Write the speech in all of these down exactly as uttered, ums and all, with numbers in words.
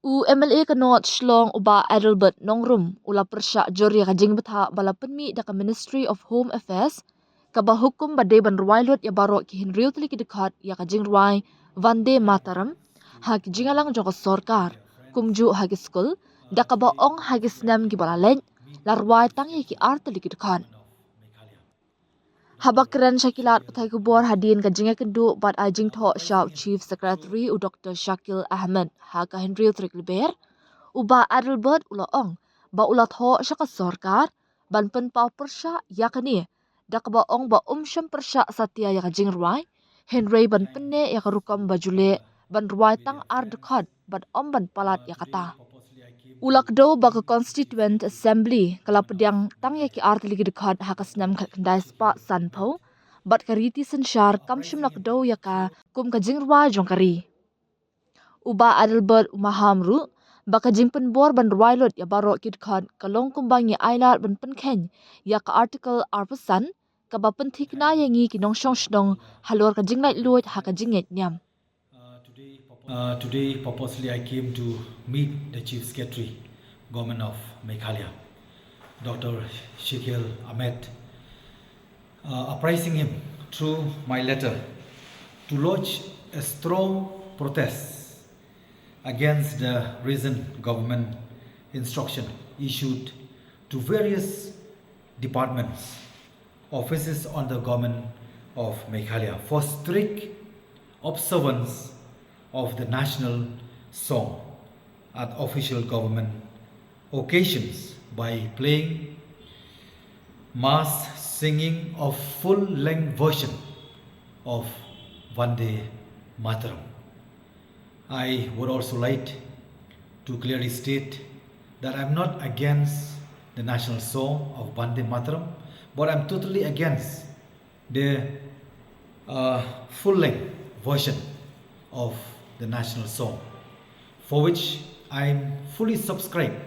U M L A ka North Shillong u Bah Adelbert Nongrum u la pyrshah jur ïa ka jingbthah ba la pynmih da ka Ministry of Home Affairs, kaba hukum ba dei ban rwai lut ïa baroh ki hynriew tylli ki dkhot ïa ka jingrwai Vande Mataram ha ki jingïalang jong ka sorkar, kumjuh ha ki skul, da kaba ong ha ki snem kiba la leit la rwai tang ïa ki ar tylli ki dkhot. Haba kren sha ki lad pathai khubor hadien ka jingïakynduh bad ai jingthoh sha u Chief Secretary u Doctor Shakil Ahmed ha ka hynriew tarik Lber, u Bah Adelbert u la ong ba u la thoh sha ka sorkar ban pynpaw pyrshah ïa kane, da kaba ong ba um shym pyrshah satia ïa ka jingrwai, hynrei ban pynneh ïa ka rukom ba ju leh ban rwai tang ar dkhot bad ym ban palat ïa kata. U la kdew ba ka Constituent Assembly ka la pdiang tang ïa ki ar tylli ki dkhot ha ka snem khatkhyndai spah sanphew, bad ka riti synshar kam shym la kdew ïa ka kum ka jingrwai jong ka ri. U Bah Adelbert u maham ruh ba ka jingpynbor ban rwai lut ïa baroh ki dkhot ka long kumba ngi ailad ban pynkheiñ ïa ka Article arphew san, kaba pynthikna ïa ngi ki nongshong shnong halor ka jinglaitluid ha ka jingngeit niam. Uh, today, purpose- uh, today, purposely, I came to meet the Chief Secretary, Government of Meghalaya, Doctor Shakil Ahmed, uh, apprising him through my letter to lodge a strong protest against the recent government instruction issued to various departments, offices on the Government of Meghalaya for strict observance of the national song at official government occasions by playing mass singing of full-length version of Vande Mataram. I would also like to clearly state that I'm not against the national song of Vande Mataram, but I'm totally against the uh, full-length version of the national song, for which I'm fully subscribed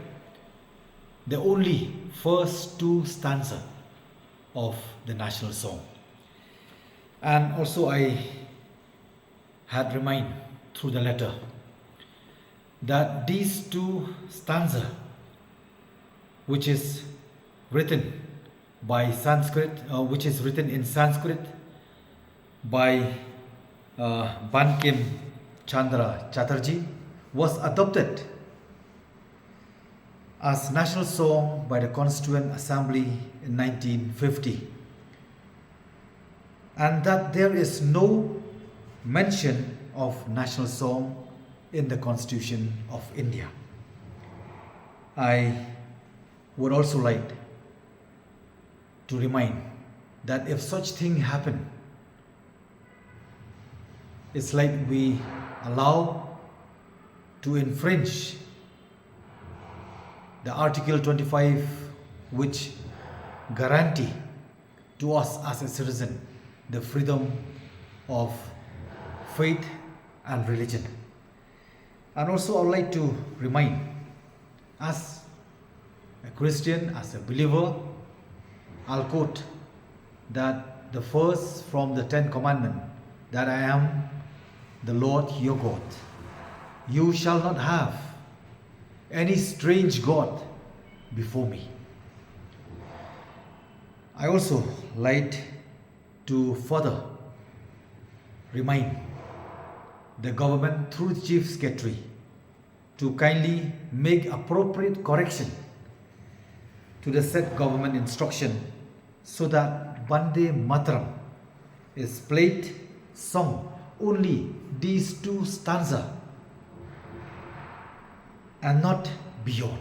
the only first two stanza of the national song. And also I had remind through the letter that these two stanza, which is written by Sanskrit, uh, which is written in Sanskrit by uh, Bankim Chandra Chatterjee, was adopted as national song by the Constituent Assembly in nineteen fifty, and that there is no mention of national song in the Constitution of India. I would also like to remind that if such thing happen, it's like we allow to infringe the Article twenty-five, which guarantee to us as a citizen the freedom of faith and religion. And also, I would like to remind, as a Christian, as a believer, I'll quote that the first from the Ten Commandments, that I am the Lord your God. You shall not have any strange God before me. I also like to further remind the government through the Chief Secretary to kindly make appropriate correction to the said government instruction so that Vande Mataram is played sung only these two stanza and not beyond.